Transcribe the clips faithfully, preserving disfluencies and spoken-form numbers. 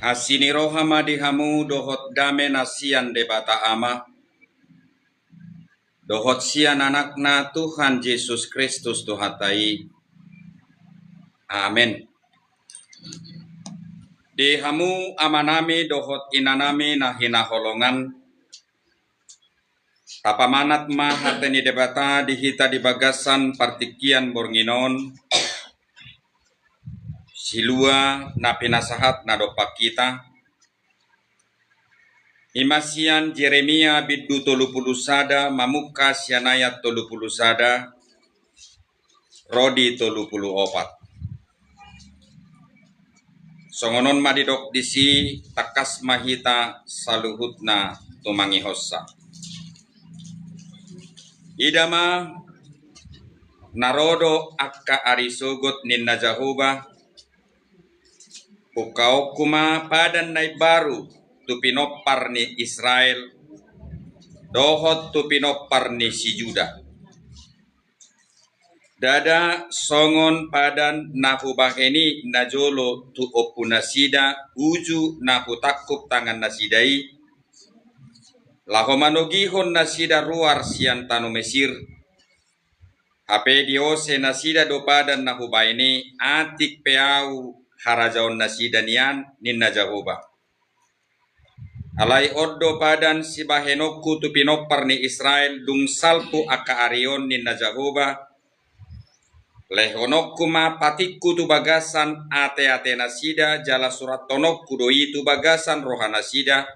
Asi ni roha ma di hamu dohot dame na sian Debata Ama, dohot sian Anakna Tuhan Jesus Kristus Tuhanta i. Amen. Di hamu amanami dohot inanami na hinaholongan, tapamanat ma hata ni Debata di hita di bagasan partingkian borngin on, silua na pinasahat na dompak hita, i ma sian Jeremia bindu tolu pulu sada mamungka sian ayat tolu pulu sada ro di tolu pulu opat. Songon on ma didok disi, tangkas ma hita saluhutna tumangihonsa. Ida ma, na ro do angka ari sogot, ninna Jahowa, hungkaonku ma padan na imbaru tu pinompar ni Israel dohot tu pinompar ni si Juda. Ndada songon padan na hubahen i najolo tu ompunasida uju na hutangkup tangannasida i, laho manogihon nasida ruar sian tano Mesir. Hape diose nasida do padan na hubahen i, atik pe ahu harajaonnasida nian, ninna Jahowa. Alai on do padan sibahenonku tu pinompar ni Israel dung salpu angka ari on, ninna Jahowa. Lehononku ma patikku tu bagasan ateatenasida, jala surathononku do i tu bagasan rohanasida,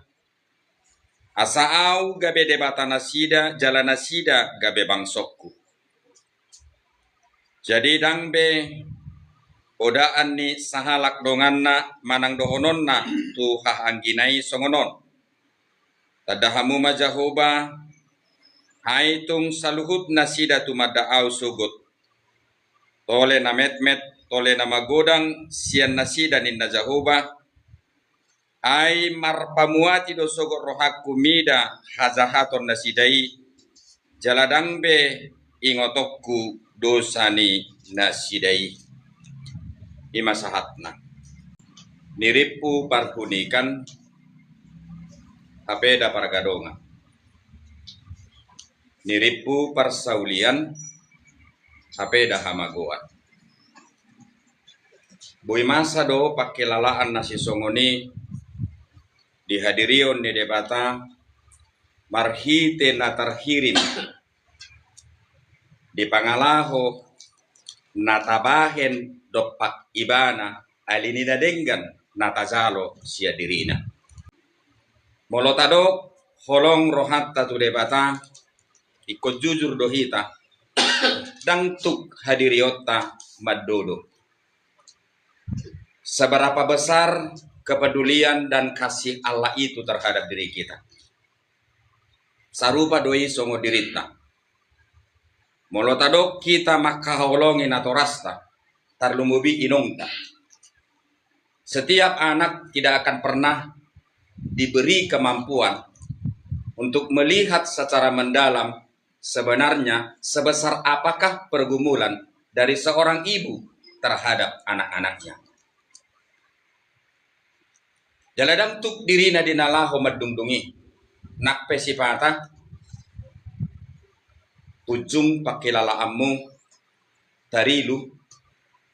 asa ahu gabe Debatanasida, jala nasida gabe bangsongku. Jadi ndang be godaan ni sahalak donganna manang dohononna tu hahaanggina i songon on: Tanda hamu ma Jahowa, ai tung saluhut nasida tumanda ahu sogot. Tole na metmet, tole na magodang sian nasida, ninna Jahowa. Ai marpamuati do sogot rohangku mida hajahatonnasida i, jala ndang be ingotonku dosa ni nasida i. I ma sahatna. Nirimpu parhunikan, hape da pargadongan. Nirimpu parsaulian, hape da hamagoan. Boi masa do pangkilalaan na sisongon i di hadirion ni Debata marhite na tarhirim di pangalaho na tabahen dompak Ibana, ali ni na denggan na tajalo sian dirina. Molo tadok holong rohanta tu Debata, ingkon jujur do hita, ndang tuk hadirionta mandodo. Seberapa besar kepedulian dan kasih Allah itu terhadap diri kita. Sarupa do i songon dirinta. Molo tadok hita mangkaholongi natorasta, tarlumobi inongta. Setiap anak tidak akan pernah diberi kemampuan untuk melihat secara mendalam sebenarnya sebesar apakah pergumulan dari seorang ibu terhadap anak-anaknya. Jala ndang tuk dirina di na laho mandungdung i. Nang pe sipata, unjung pangkilalaanmu tarilu,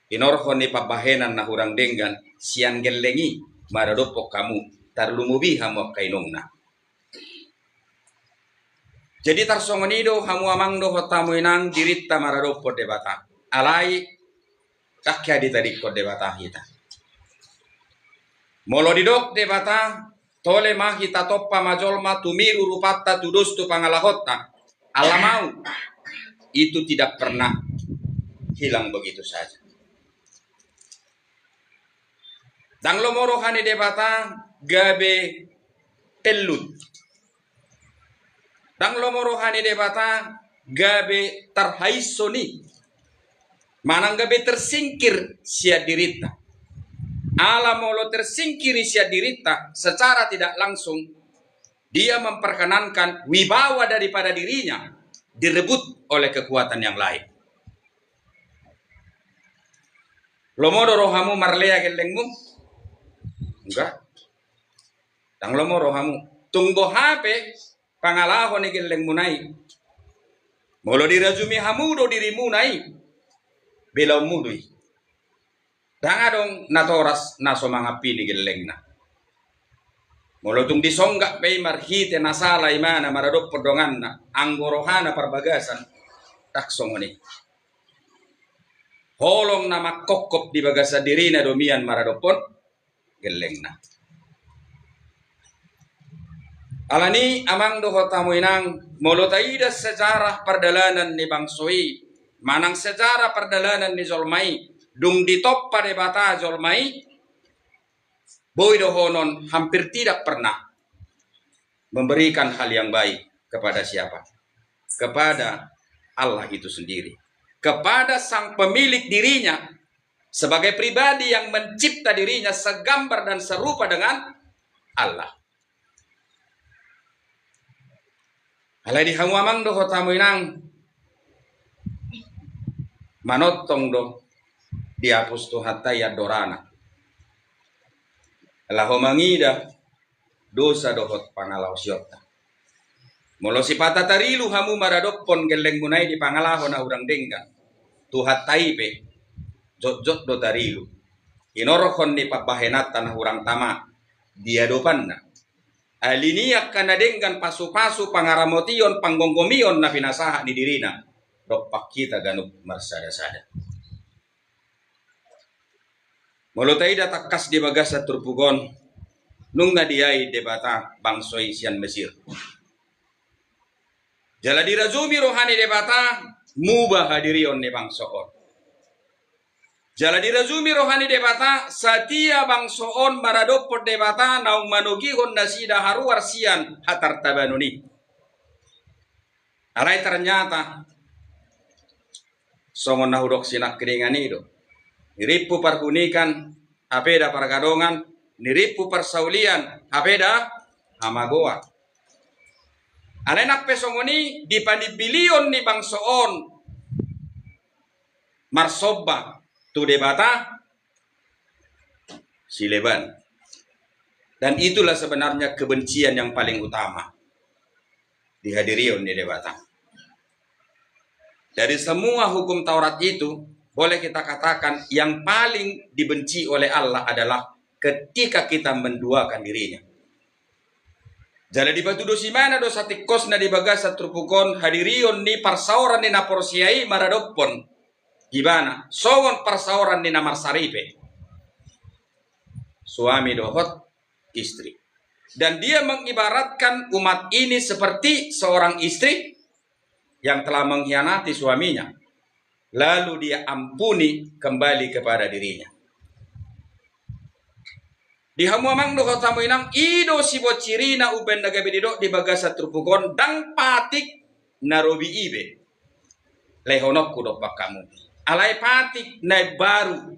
hinorhon ni pambahenan na hurang denggan, sian gelleng i maradophon hamu, tarlumobi hamu angka inongna. Jadi tarsongon i do hamu amang dohot hamu inang dirinta maradophon Debata. Alai, ndang hea ditadingkon Debata hita. Molo didok Debata, tole ma hita tompa ma jolma tumiru rupanta tu dos tu pangalahonta. Ala mau, itu tidak pernah hilang begitu saja. Ndang lomo roha ni Debata gabe pellut. Ndang lomo roha ni Debata gabe tarhainson i. Manang gabe tersingkir sian dirinta. Ala molo tersingkir i sian dirinta, secara tidak langsung dia memperkenankan wibawa daripada dirinya direbut oleh kekuatan yang lain. Lomo do rohamu marlea gellengmu? Enggak. Ndang lomo rohamu. Tung boha pe pangalaho ni gellengmuna i, molo dirajumi hamu do dirimuna i, belaonmu do i. Ndang adong natoras na so mangampini gellengna. Molo tung disonggak pe i marhite na sala imana maradophon donganna, anggo rohana parbagasan, ndang songon i. Holong na mangkophop di bagasan dirina do mian maradophon gellengna. Alani i amang dohot hamu inang, molo taida sejarah pardalanan ni bangso i, manang sejarah pardalanan ni jolma i, dung ditompa Debata jolma i, boi dohonon hampir tidak pernah memberikan hal yang baik kepada siapa? Kepada Allah itu sendiri. Kepada sang pemilik dirinya, sebagai pribadi yang mencipta dirinya segambar dan serupa dengan Allah. Alai di hamu amang dohot hamu inang, manongtong do diapus Tuhanta i andorana laho mangida dosa dohot pangalaosionta. Molo sipata tarilu hamu maradophon gellengmuna i di pangalaho na hurang denggan, Tuhanta i pe jotjot do tarilu. Hinorhon ni pambahenanta na hurang tama di adopanna. Alani i angka na denggan pasupasu, pangaramotion, panggomgomion na pinasahat ni dirina dompak hita ganup marsadasada. Molo taida tangkas di bagasan turpuk on, nunga diain Debata bangso i sian Mesir. Jala dirajumi roha ni Debata, muba hadirion ni bangso on. Jala dirajumi roha ni Debata, satia bangso on maradophon Debata naung manogihon nasida haruar sian hatartabanon i. Alai ternyata songon na hudok sinangkiningan i do. Nirimpu parhunikan, hape da pargadongan, nirimpu parsaulian, hape da hamagoan. Alai nang pe songon i, di panimbilion ni bangso on marsomba tu Debata, sileban. Dan itulah sebenarnya kebencian yang paling utama di hadirion ni Debata. Dari semua hukum Taurat itu, boleh kita katakan yang paling dibenci oleh Allah adalah ketika kita menduakan dirinya. Jala dipatudos ibana do satingkosna di bagasan turpuk on hadirion ni parsaoran ni na porsea i maradophon ibana, songon parsaoran ni na marsaripe, suami dohot istri. Dan dia mengibaratkan umat ini seperti seorang istri yang telah mengkhianati suaminya, lalu dia ampuni kembali kepada dirinya. Di hamu amang dohot hamu inang, i do siboncirina umbaen na gabe didok di bagasan turpuk on, ndang patik na robi i be lehononku dompak hamu, alai patik na imbaru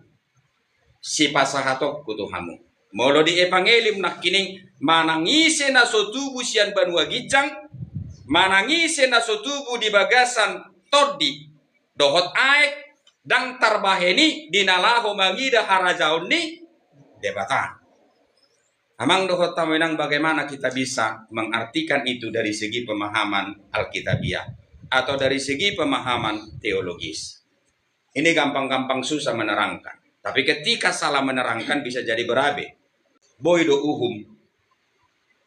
sipasahatonku tu hamu. Molo di Evangelium nangkining, manang ise na so tubu sian banua ginjang, manang ise na so tubu di bagasan tondi dohot aek, ndang tarbahen i di na laho mangida harajaon ni Debata. Amang dohot hamu inang, bagaimana kita bisa mengartikan itu dari segi pemahaman Alkitabiah atau dari segi pemahaman teologis? Ini gampang-gampang susah menerangkan. Tapi ketika salah menerangkan bisa jadi berabe. Boi do uhum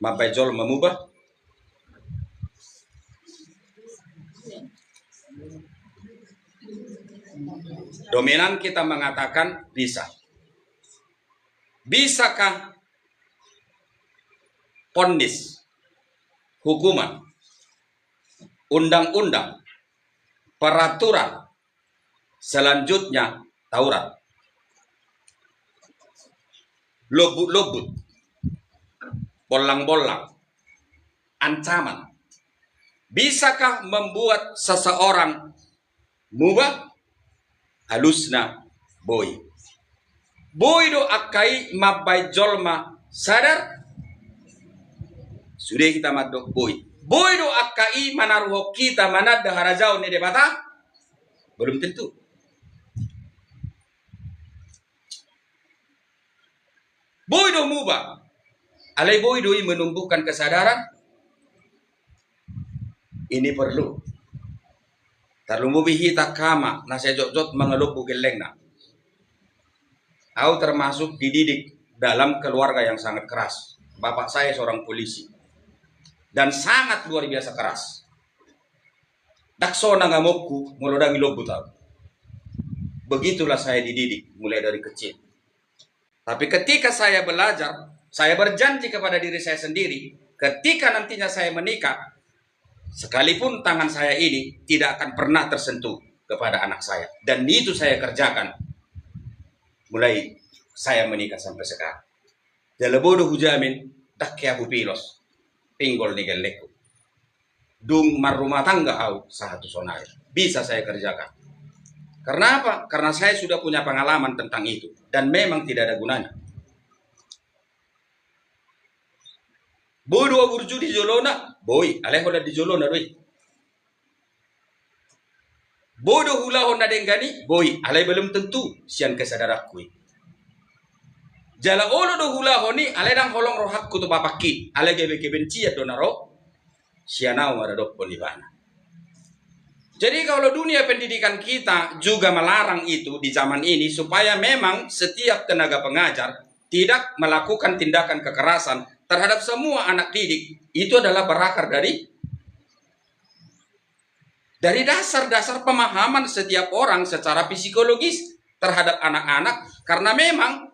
mambaen jolma muba? Dominan kita mengatakan bisa. Bisakah vonis, hukuman, undang-undang, peraturan selanjutnya Taurat? Lobut-lobut, bollang-bollang, ancaman. Bisakah membuat seseorang muba? Alusna boi. Boi do angka i mambaen jolma sadar? Sude hita mandok boi. Boi do angka i manaruhon hita mananda harajaon ni Debata? Belum tentu. Boi do muba? Alai boi do i menumbuhkan kesadaran. Ini perlu. Tarlumobi hita angka ama na sai jotjot mangalombu gellengna. Au termasuk dididik dalam keluarga yang sangat keras. Bapak saya seorang polisi dan sangat luar biasa keras. Ndang sonang amonku molo ndang ilombut au. Begitulah saya dididik mulai dari kecil. Tapi ketika saya belajar, saya berjanji kepada diri saya sendiri, ketika nantinya saya menikah, sekalipun tangan saya ini tidak akan pernah tersentuh kepada anak saya. Dan itu saya kerjakan mulai saya menikah sampai sekarang. Jala boi do hujamin, ndang hea hupilos pinggol ni gellengku. Dung marrumah tangga au sahat tu sonari. Bisa saya kerjakan. Karena apa? Karena saya sudah punya pengalaman tentang itu. Dan memang tidak ada gunanya. Boi do au burju di jolona? Boi, alai holan di jolona do i. Boi do huulahon na denggan i? Boi, alai belum tentu sian kesadaranku i. Jala olo do huulahon i, alai ndang holong rohangku tu bapakki, alai gabe kebencian do na ro sian au maradophon ibana. Jadi kalau dunia pendidikan kita juga melarang itu di zaman ini, supaya memang setiap tenaga pengajar tidak melakukan tindakan kekerasan terhadap semua anak didik, itu adalah berakar dari dari dasar-dasar pemahaman setiap orang secara psikologis terhadap anak-anak, karena memang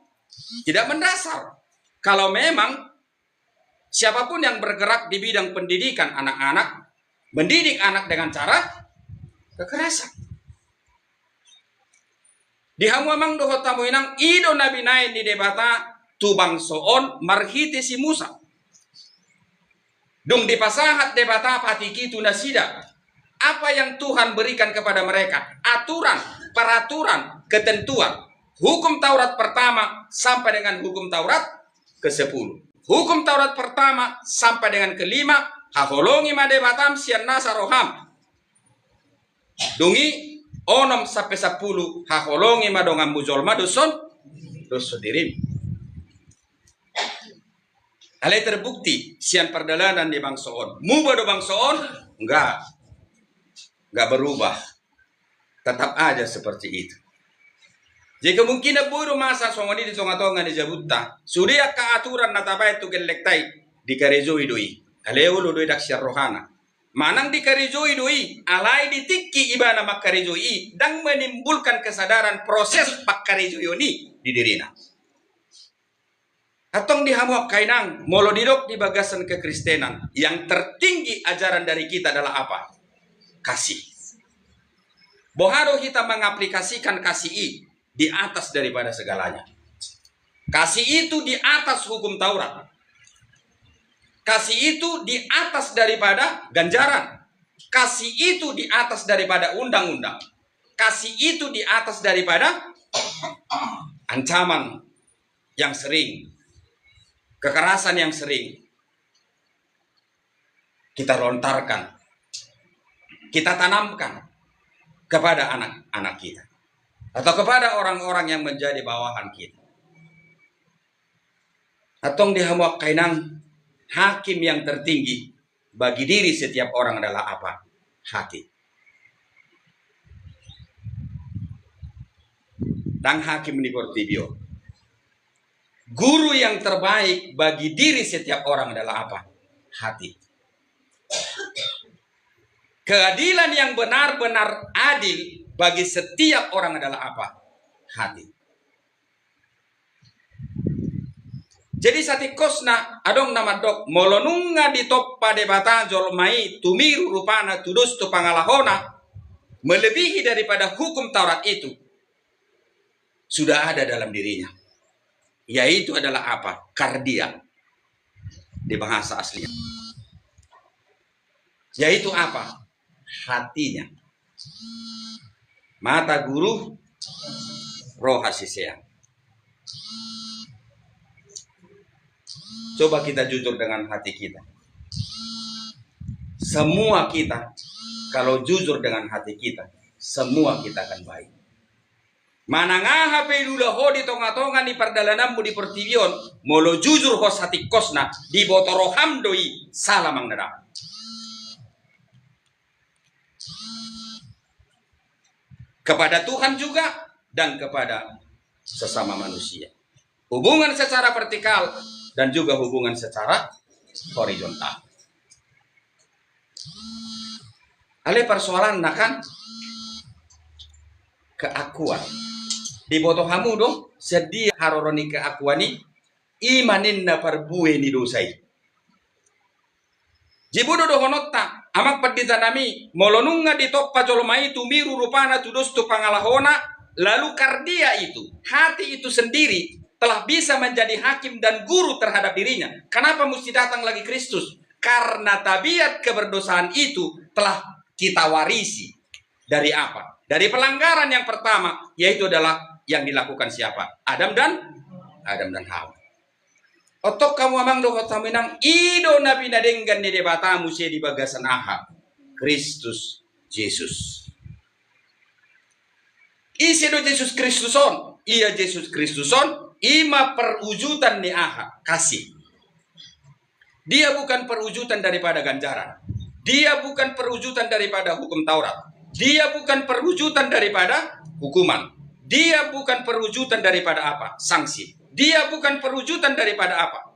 tidak mendasar. Kalau memang siapapun yang bergerak di bidang pendidikan anak-anak, mendidik anak dengan cara kekerasan. Di hamu amang dohot hamu inang, i do na binahen ni Debata tu bangso on marhite si Musa. Dung dipasahat Debata patik i tu nasida, apa yang Tuhan berikan kepada mereka? Aturan, peraturan, ketentuan. Hukum Taurat pertama sampai dengan Hukum Taurat kesepuluh. Hukum Taurat pertama sampai dengan kelima, haholongi ma Debatam sian nasa roham. Dung i onom sampe sampulu, haholongi ma donganmu jolma doson, doson dirim. Alai terbukti sian pardalanan ni bangso on. Muba do bangso on? Enggak. Enggak berubah. Tetap aja seperti itu. Jadi kemungkinan boi do masa songon i di tonga-tonga ni jabunta. Sude angka aturan na tabaen tu gellengta i, dikarejoi do i. Alai olo do i ndang sian rohana. Manang dikarejoi do i, alai di tingki ibana mangkarejoi i, ndang menimbulkan kesadaran proses pangkarejoion i di dirina. Antong di hamu angka inang, molo didok di bagasan kekristenan, yang tertinggi ajaran dari kita adalah apa? Kasih. Boha do hita mengaplikasikan kasih i di atas daripada segalanya? Kasih itu di atas hukum Taurat. Kasih itu di atas daripada ganjaran. Kasih itu di atas daripada undang-undang. Kasih itu di atas daripada ancaman yang sering, kekerasan yang sering kita lontarkan, kita tanamkan kepada anak-anak kita atau kepada orang-orang yang menjadi bawahan kita. Antong di hamu angka inang, hakim yang tertinggi bagi diri setiap orang adalah apa? Hati. Ndang hakim ni portibi on. Guru yang terbaik bagi diri setiap orang adalah apa? Hati. Keadilan yang benar-benar adil bagi setiap orang adalah apa? Hati. Jadi satingkosna adong na mandok, molo nunga ditompa Debata jolma i tumiru rupana tudos tu pangalahona melebihi daripada hukum Taurat itu, sudah ada dalam dirinya. Yaitu adalah apa? Kardia. Di bahasa aslinya. Yaitu apa? Hatinya. Mata guru, roha sisean. Coba kita jujur dengan hati kita. Semua kita, kalau jujur dengan hati kita, semua kita akan baik. Manang aha pe dilula ho di tonga-tonga ni pardalananmu di portibi on, molo jujur ho satingkosna, diboto roham do i, sala manang na dang. Kepada Tuhan juga dan kepada sesama manusia. Hubungan secara vertikal dan juga hubungan secara horizontal. Alai persoalanna kan keakuan. Diboto hamu do, sian dia haroro ni keakuan i, i ma ninna parbue ni dosa i. Jadi bodo dohononta, amang pandita nami, molo nunga ditompa jolma i tumiru rupana tudos tu pangalahona, lalu kardia itu, hati itu sendiri telah bisa menjadi hakim dan guru terhadap dirinya. Kenapa mesti datang lagi Kristus? Karena tabiat keberdosaan itu telah kita warisi. Dari apa? Dari pelanggaran yang pertama, yaitu adalah yang dilakukan siapa? Adam dan Adam dan Hawa. Otok hamu amang dohot hamu inang, i do na pinadenggan ni Debata muse di bagasan aha? Kristus Jesus. Ise do Jesus Kristus on? Ia Jesus Kristus on, i ma perwujudan ni aha? Kasih. Dia bukan perwujudan daripada ganjaran. Dia bukan perwujudan daripada hukum Taurat. Dia bukan perwujudan daripada hukuman. Dia bukan perwujudan daripada apa? Sanksi. Dia bukan perwujudan daripada apa?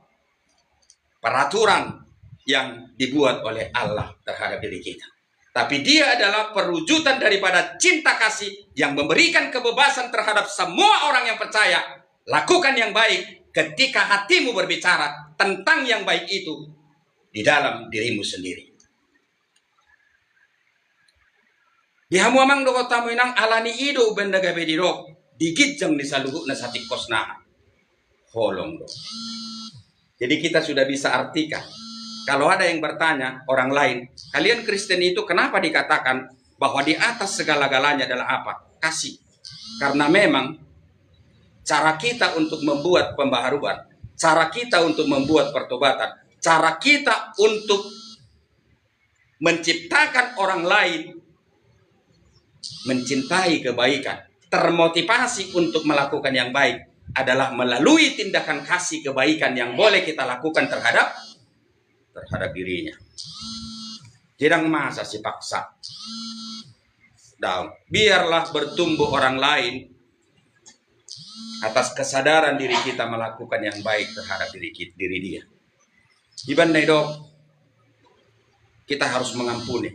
Peraturan yang dibuat oleh Allah terhadap diri kita. Tapi dia adalah perwujudan daripada cinta kasih yang memberikan kebebasan terhadap semua orang yang percaya. Lakukan yang baik ketika hatimu berbicara tentang yang baik itu di dalam dirimu sendiri. Di hamu amang dohot hamu inang, alani i do umbahen na gabe didok, di ginjang ni saluhutna satingkosna holong do. Jadi kita sudah bisa artikan. Kalau ada yang bertanya orang lain, kalian Kristen itu kenapa dikatakan bahwa di atas segala-galanya adalah apa? Kasih. Karena memang cara kita untuk membuat pembaharuan, cara kita untuk membuat pertobatan, cara kita untuk menciptakan orang lain mencintai kebaikan, termotivasi untuk melakukan yang baik adalah melalui tindakan kasih kebaikan yang boleh kita lakukan terhadap terhadap dirinya. Jadi dang masa sipaksa. Daun. Biarlah bertumbuh orang lain atas kesadaran diri kita melakukan yang baik terhadap diri, diri dia. Iban na idok, kita harus mengampuni.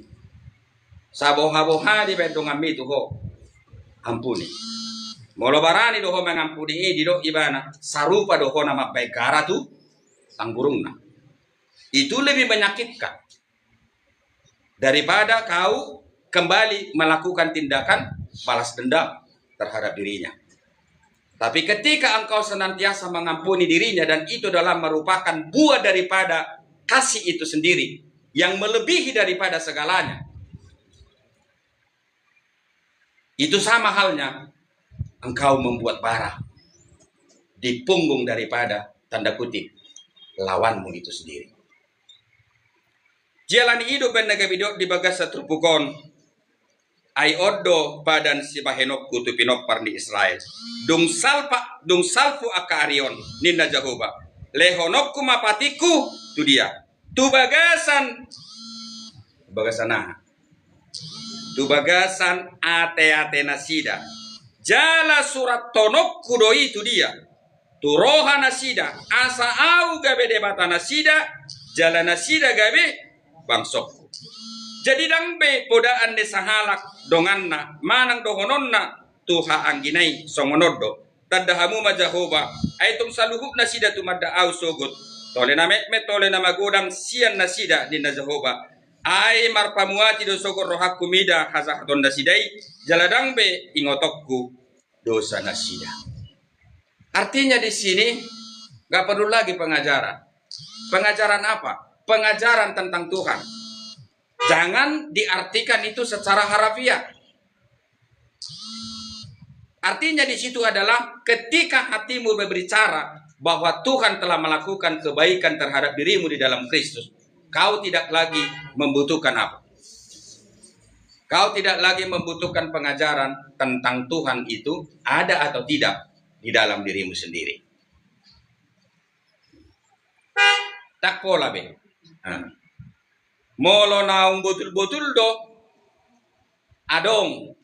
Saboha-boha dibaen donganmi tu ho, ampuni. Molo barani do ho mengampuni i, didok ibana, sarupa do ho na mambaen gara tu tangburungna. Itu lebih menyakitkan daripada kau kembali melakukan tindakan balas dendam terhadap dirinya. Tapi ketika engkau senantiasa mengampuni dirinya dan itu adalah merupakan buah daripada kasih itu sendiri yang melebihi daripada segalanya, itu sama halnya engkau membuat bara di punggung daripada, tanda kutip, lawanmu itu sendiri. Jala ni i do umbahen na gabe didok di bagasan turpuk on, ai on do padan sibahenonku tu pinompar ni Israel. Dung salpa, dung salpu angka ari on, ninna Jahowa, lehononku ma patikku tu dia. Tu bagasan, bagasan aha? Tu bagasan ate-ate nasida. Jala surathononku do i tu dia, tu roha nasida, asa ahu gabe Debata nasida, jala nasida gabe bangsongku. Jadi dang be podaan ni sahalak donganna manang dohononna tu haanggina i songon on do. Tanda hamu ma Jahowa, ai tong saluhut nasida tumanda ahu sogot. Tole na metmet, tole na magodang sian nasida, ninna Jahowa. Ai marpamuati do sogot rohangku mida hajahaton nasida i, jala dang be ingotonku dosa nasida. Artinya di sini nggak perlu lagi pengajaran. Pengajaran apa? Pengajaran tentang Tuhan. Jangan diartikan itu secara harafiah. Artinya di situ adalah ketika hatimu berbicara bahwa Tuhan telah melakukan kebaikan terhadap dirimu di dalam Kristus, kau tidak lagi membutuhkan apa? Kau tidak lagi membutuhkan pengajaran tentang Tuhan itu ada atau tidak di dalam dirimu sendiri. Ndang pola be. Nah. Molo naung botul-botul do adong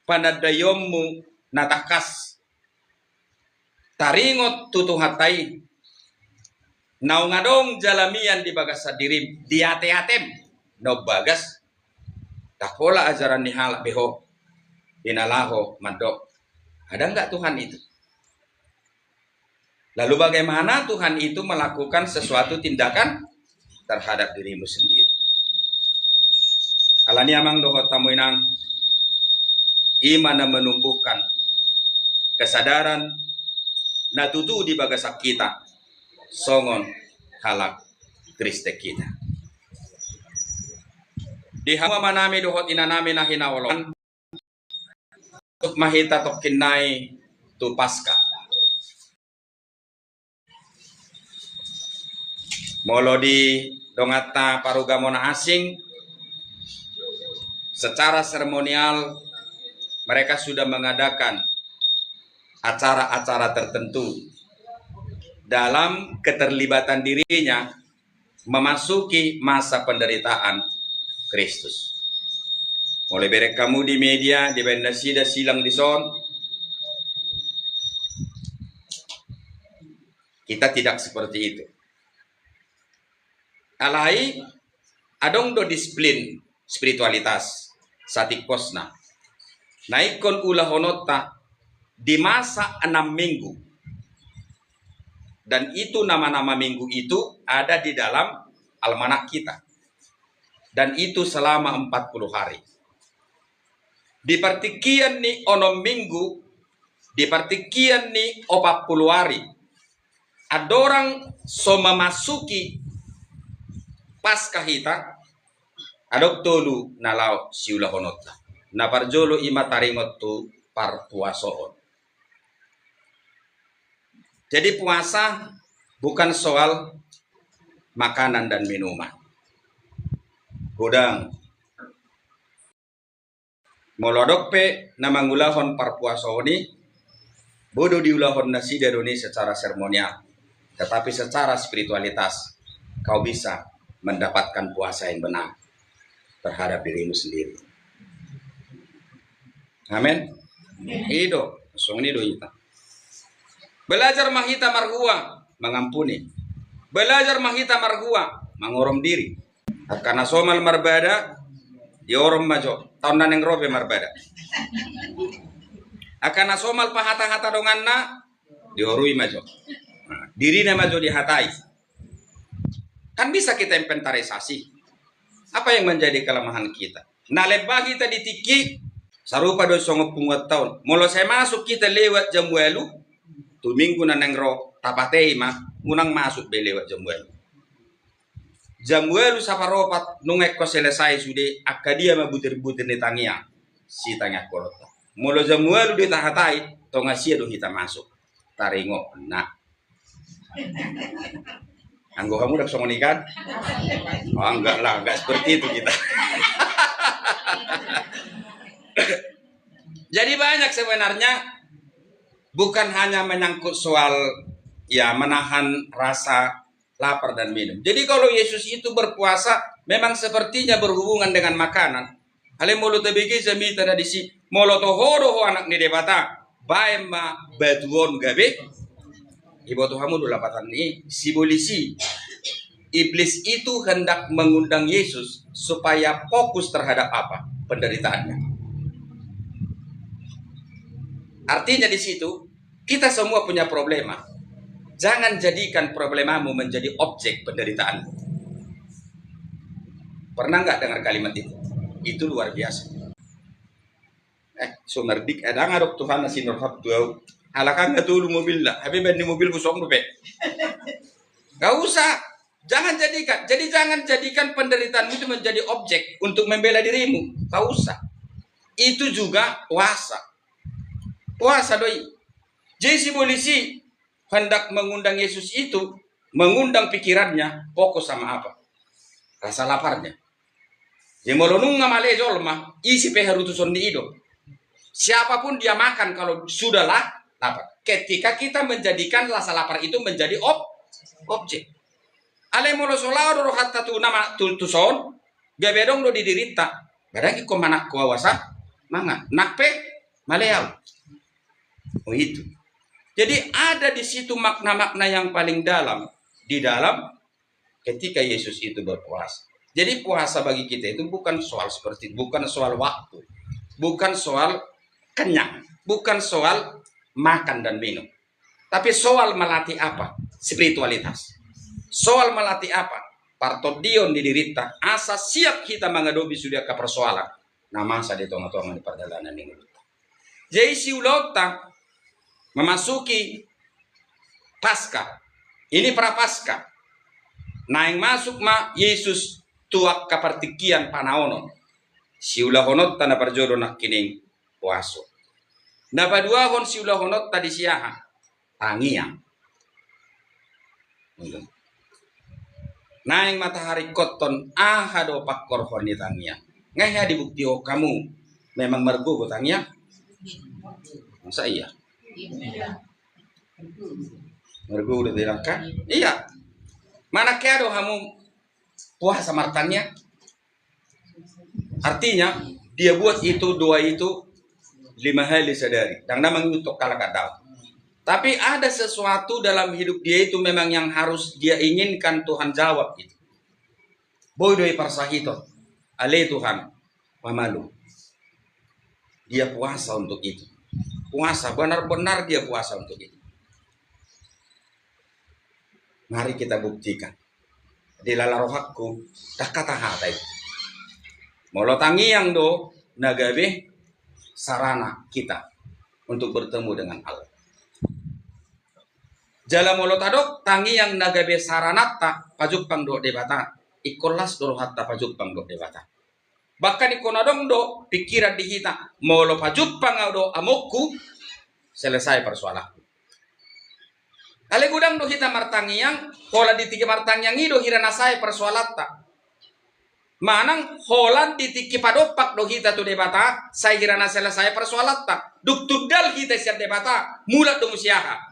panandaionmu na tangkas taringot tu Tuhanta i, naung adong jala mian di bagasan dirim, di ate-atem naung bagas, ndang pola ajaran ni halak be ho, di na laho mandok, ada nggak Tuhan itu? Lalu bagaimana Tuhan itu melakukan sesuatu tindakan terhadap dirimu sendiri? Alani i amang dohot hamu inang, i ma na menumbuhkan kesadaran na tutu di bagasan hita songon halak Kristen hita. Di hamu amanami dohot inanami na hinaholongan, masuk ma hita tongkin nai tu Paskah. Molo di donganta parugamo na asing, secara seremonial mereka sudah mengadakan acara-acara tertentu dalam keterlibatan dirinya memasuki masa penderitaan Kristus. Molo bereng hamu di media, dibaen nasida silang dison, kita tidak seperti itu. Alai adong do disiplin spiritualitas satingkosna na ingkon ulahononta di masa enam minggu. Dan itu nama-nama minggu itu ada di dalam almanak kita. Dan itu selama empat puluh hari. Di partingkian ni onom minggu, di partingkian ni opat puluh ari, andorang so memasuki Paskah hita, adong tolu na laho siulahononta. Na parjolo i ma taringot tu parpuasoon. Jadi puasa bukan soal makanan dan minuman. Godang. Molo adong pe na mangulahon parpuasoon i, boi do diulahon nasida do i secara seremonial, tetapi secara spiritualitas kau bisa mendapatkan puasa yang benar terhadap dirimu sendiri. Amin. I do, songon i do hita. Belajar ma hita marhua mangampuni. Belajar ma hita marhua mangorom diri. Angka na somal marbada, diorom ma jo, taon na naeng ro pe marbada. Angka na somal pahata-hata donganna, diorui ma jo. Nah, dirina ma jo dihatai. Kan bisa kita inventarisasi apa yang menjadi kelemahan kita. Na lemah hita di tingki, sarupa do songon punguanta on. Molo sai masuk hita lewat jam ualu, tu minggu na naeng ro, tapatei ma, unang masuk be lewat jam ualu. Jam ualu saparopat, nunga ingkon selesai sude, angka dia ma butir-butir ni tangiang sitangiangkononta. Molo jam ualu do tahatai, tonga sia do hita masuk. Taringot, nah. Anggo hamu ndang songon i kan? Oh, enggak lah, enggak seperti itu kita. Jadi banyak sebenarnya, bukan hanya menyangkut soal, ya, menahan rasa lapar dan minum. Jadi kalau Yesus itu berpuasa, memang sepertinya berhubungan dengan makanan. Alai molo tabege jamita na disi, molo toho do ho anak ni Debata, baen ma batu on gabe. Iboto hamu do lapatan i, sibolis i. Iblis itu hendak mengundang Yesus supaya fokus terhadap apa? Penderitaannya. Artinya di situ, kita semua punya problema. Jangan jadikan problemamu menjadi objek penderitaanmu. Pernah nggak dengar kalimat itu? Itu luar biasa. Eh, so mardik, eh, ndang adong Tuhan na sinorhap tu au. Halak an nggak tolu mobilna, hape baen ni mobil busong dope. Nggak usah. Jangan jadikan, jadi jangan jadikan penderitaanmu itu menjadi objek untuk membela dirimu. Nggak usah. Itu juga puasa. Puasa do i. Jadi sibolis i hendak mengundang Yesus itu, mengundang pikirannya, fokus sama apa? Rasa laparnya. Jadi molo nunga male jolma, isi pe harutuson ni i do. Siapapun dia makan kalau sudah la-, lapar. Ketika kita menjadikan rasa lapar itu menjadi ob-, objek. Alai molo so laho do rohanta tu nama tu, tu son, gabe adong do di dirinta. Barang ingkon manangko au asa mangan. Nang pe male au. Oh, itu. Jadi ada di situ makna-makna yang paling dalam di dalam ketika Yesus itu berpuasa. Jadi puasa bagi kita itu bukan soal seperti, bukan soal waktu, bukan soal kenyang, bukan soal makan dan minum. Tapi soal melatih apa? Spiritualitas. Soal melatih apa? Partondion di dirinta, asa siap hita mangadopi sude angka persoalan na masa di tonga-tonga ni pardalanan ni ngolunta. Jadi siulaonta memasuki Paskah. Ini Prapaskah. Naeng masuk ma Yesus tu angka partingkian panaonon. Siulahononta na parjolo nangkining puaso. Na paduahon siulahononta di si aha? Tangiang. Naeng ma taringkothon aha do pangkorhon ni tangiang. Nga hea dibuktihon hamu memang margogo tangiang? Masa iya? Margogo do tangiang kan? Iya. Manang hea do hamu puasa martangiang? Artinya, dia buat itu, doa itu lima kali sehari. Ndang na mangihuthon halak Adam. Tapi ada sesuatu dalam hidup dia itu memang yang harus dia inginkan Tuhan jawab itu. Boi do diparsahiton. Ale Tuhan, pamalum. Dia puasa untuk itu. Puasa, benar-benar dia puasa untuk itu. Mari kita buktikan. Dilala rohangku, dangka tahata i. Molo tangiang do na gabe sarana kita untuk bertemu dengan Allah. Jala molo tadok tangiang na gabe sarananta pajumpang dohot Debata, ingkon las do rohanta pajumpang dohot Debata. Bahkan ingkon adong do pikiran di hita, molo pajumpang au dohot amongku, selesai persoalanku. Alai godang do hita martangiang, holan di tingki martangiang i do hira na sae persoalanta. Manang holan di tingki padompak do hita tu Debata, sai hira na selesai persoalanta. Dung tundal hita sian Debata, mulak do muse aha?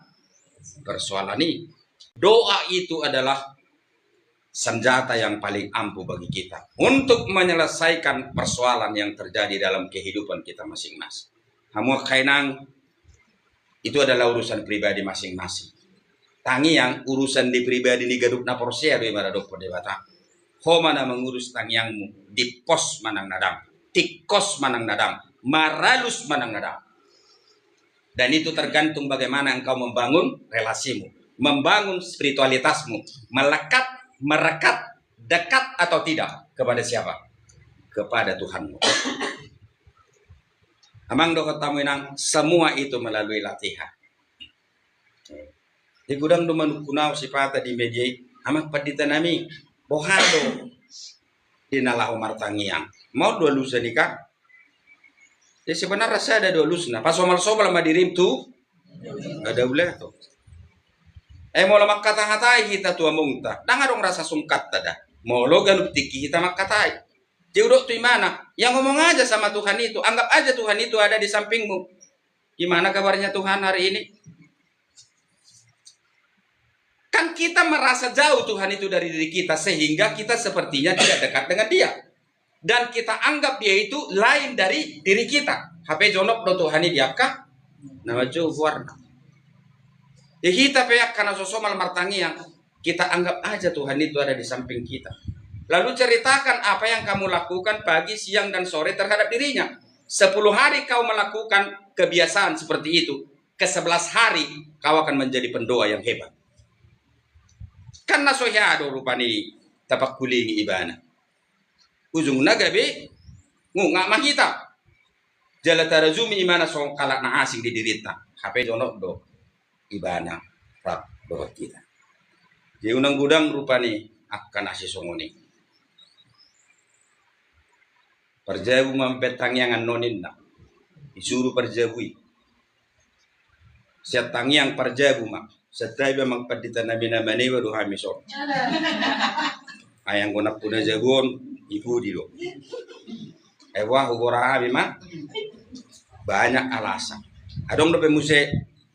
Persoalan i. Doa itu adalah senjata yang paling ampuh bagi kita untuk menyelesaikan persoalan yang terjadi dalam kehidupan kita masing-masing. Hamu angka inang, itu adalah urusan pribadi masing-masing. Tangiang urusan ni pribadi ni ganup na porsea do i maradophon Debata. Ho ma na mangurus tangiangmu di pos manang na dang, tingkos manang na dang, maralus manang na dang. Dan itu tergantung bagaimana engkau membangun relasimu, membangun spiritualitasmu, melekat, merekat, dekat atau tidak kepada siapa? Kepada Tuhanmu. Amang dohot hamu inang, semua itu melalui latihan. Di godang do manungkun au sipata di media i, amang pandita nami, boha do di na laho martangiang? Maol do alusan i kan? Jadi sebenarna sada do alusna, pasomal-somal ma dirim tu, ada ulah tu. Eh, molo mangkata-katai hita tu amongta, ndang adong rasa sungkatta da. Molo ganup tingki hita mangkatai. Jadi hudok tu imana, ya ngomong aja sama Tuhan itu, anggap aja Tuhan itu ada di sampingmu. Gimana kabarnya Tuhan hari ini? Kan kita merasa jauh Tuhan itu dari diri kita, sehingga kita sepertinya tidak dekat dengan Dia. Dan kita anggap Dia itu lain dari diri kita. Hape jonok do Tuhan i di angka na manjou goarna. Di hita pe angka na so somal martangiang, kita anggap aja Tuhan itu ada di samping kita. Lalu ceritakan apa yang kamu lakukan pagi, siang, dan sore terhadap dirinya. Sepuluh hari kau melakukan kebiasaan seperti itu, ke sebelas hari kau akan menjadi pendoa yang hebat. Kan na so hea do rupani tapangkulingi ibana. Ujungna gabe ngungak ma hita. Jala tarajumi ibana songon halak na asing di dirinta. Hape jonok do ibana rap dohot hita. Jadi unang godang rupani angka na sisongon i. Parjabu ma mambaen tangiang annon ninna. Disuru parjabu i. Sian tangiang parjabu ma. Santabi amang pandita nami, na maneba do hami son. Ai anggo nampuna jabu on, i pudi do. Eh, wah, hugora hami ma. Banyak alasan. Adong dope muse,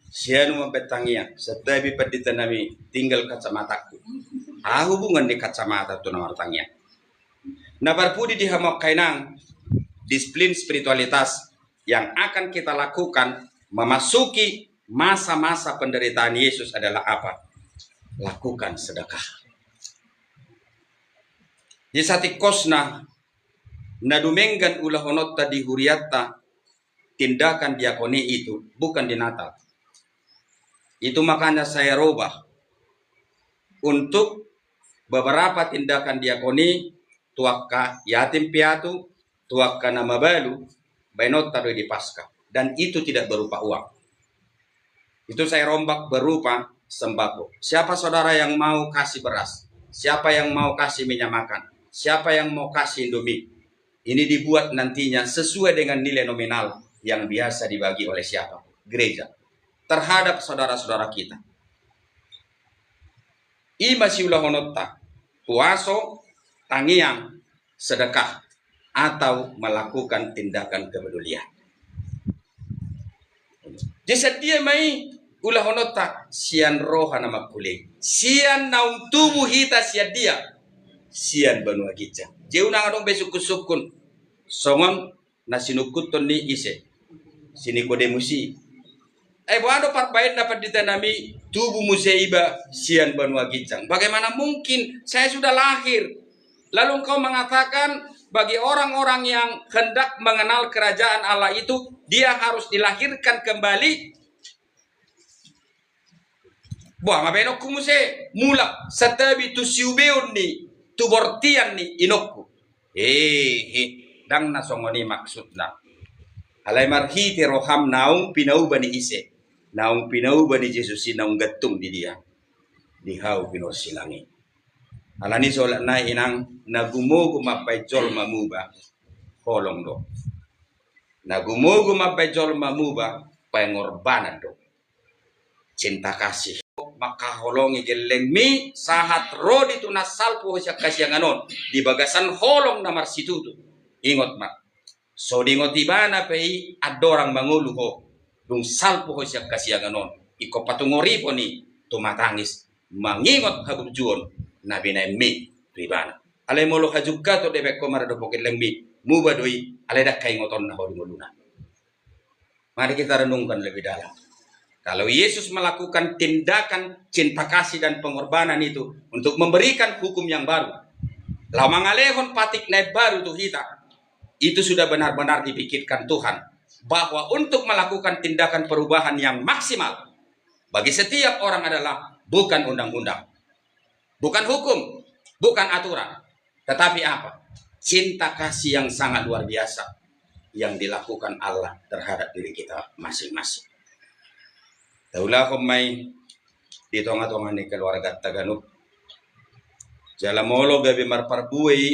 sianu mambaen tangiang, santabi pandita nami, tinggal kacamataku. Aha hubungan ni kacamata tu na martangiang? Na parpudi di hamu angka inang, disiplin spiritualitas yang akan kita lakukan memasuki masa-masa penderitaan Yesus adalah apa? Lakukan sedekah. Di saat kosna, na dumenggan ulahononta di hurianta, tindakan diakoni itu bukan di Natal. Itu makanya saya rubah untuk beberapa tindakan diakoni tu angka yatim piatu, tu angka na mabalu, baenonta do i di Paskah. Dan itu tidak berupa uang. Itu saya rombak berupa sembako. Siapa saudara yang mau kasih beras? Siapa yang mau kasih minyak makan? Siapa yang mau kasih Indomie? Ini dibuat nantinya sesuai dengan nilai nominal yang biasa dibagi oleh siapa? Gereja. Terhadap saudara-saudara kita. I ma siulahononta, puaso, tangiang, sedekah, atau melakukan tindakan kepedulian. Jadi sadia ma i ulahononta? Sian roha na mangkuling. Sian naung tubu hita sian dia? Sian banua ginjang. Jadi unang adong be sungkun-sungkun. Songon na sinungkunhon ni ise? Si Nikodemus i. Eh, boha do parbaenna pandita nami, tubu muse iba sian banua ginjang? Bagaimana mungkin? Saya sudah lahir. Lalu engkau mengatakan bagi orang-orang yang hendak mengenal kerajaan Allah itu, dia harus dilahirkan kembali. Boha ma baenonku muse? Mulak santabi tu siubeon ni, tu bortian ni inongku. Hehe, ndang na songon i maksudna. Alai marhite roham naung pinauba ni ise? Naung pinauba ni Jesus i, naung gantung di dia? Di hau pinursilang i. Alani i, solat nai inang, na gumogo mambaen jolma muba, holong do. Na gumogo mambaen jolma muba, pengorbanan do. Cinta kasih. Mangkaholongi gellengmi sahat ro di tunas salpu ho sian hasiangan on, di bagasan holong na marsitutu. Ingot ma, so diingot ibana pe i andorang mangolu ho, dung salpu ho sian hasiangan on, ingkon patungoripon i tumatangis, mangingot haburjuon na binaenmi tu ibana. Alai molo hajungkaton dibaen ho maradophon gellengmi, muba do i, alai ndang haingotonna ho di ngoluna. Mari kita renungkan lebih dalam. Kalau Yesus melakukan tindakan cinta kasih dan pengorbanan itu untuk memberikan hukum yang baru, laho mangalehon patik na imbaru tu hita, itu sudah benar-benar dipikirkan Tuhan, bahwa untuk melakukan tindakan perubahan yang maksimal bagi setiap orang adalah bukan undang-undang, bukan hukum, bukan aturan, tetapi apa? Cinta kasih yang sangat luar biasa yang dilakukan Allah terhadap diri kita masing-masing. Taulahon ma i di tonga-tonga ni keluarganta ganup. Jala molo gabe marparbue i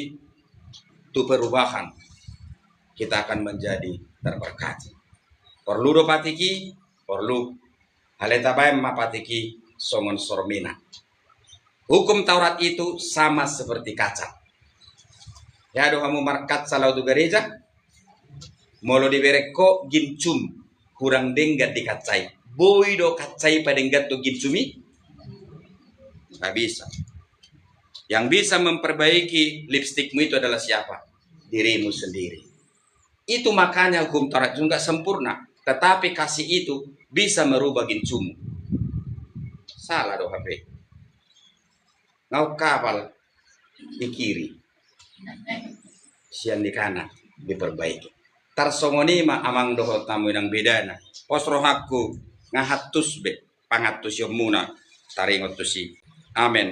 tu perubahan, kita akan menjadi terberkati. Porlu do patik i? Porlu. Alai tabaen ma patik i songon sorminan. Hukum Taurat itu sama seperti kaca. Hea do hamu markaca laho tu gareja? Molo dibereng ho ginsum hurang denggan di kaca i, boi do kaca i padengganhon ginsum i? Nggak bisa. Yang bisa memperbaiki lipstikmu itu adalah siapa? Dirimu sendiri. Itu makanya hukum Taurat itu nggak sempurna, tetapi kasih itu bisa merubah ginsummu. Salah do hape. Ngauk kapal di kiri, sian di kanan diperbaiki. Tarsongon i ma amang dohot hamu inang bedana. Pos rohangku, nga hattus be pangantusionmuna taringot tusi. Amen.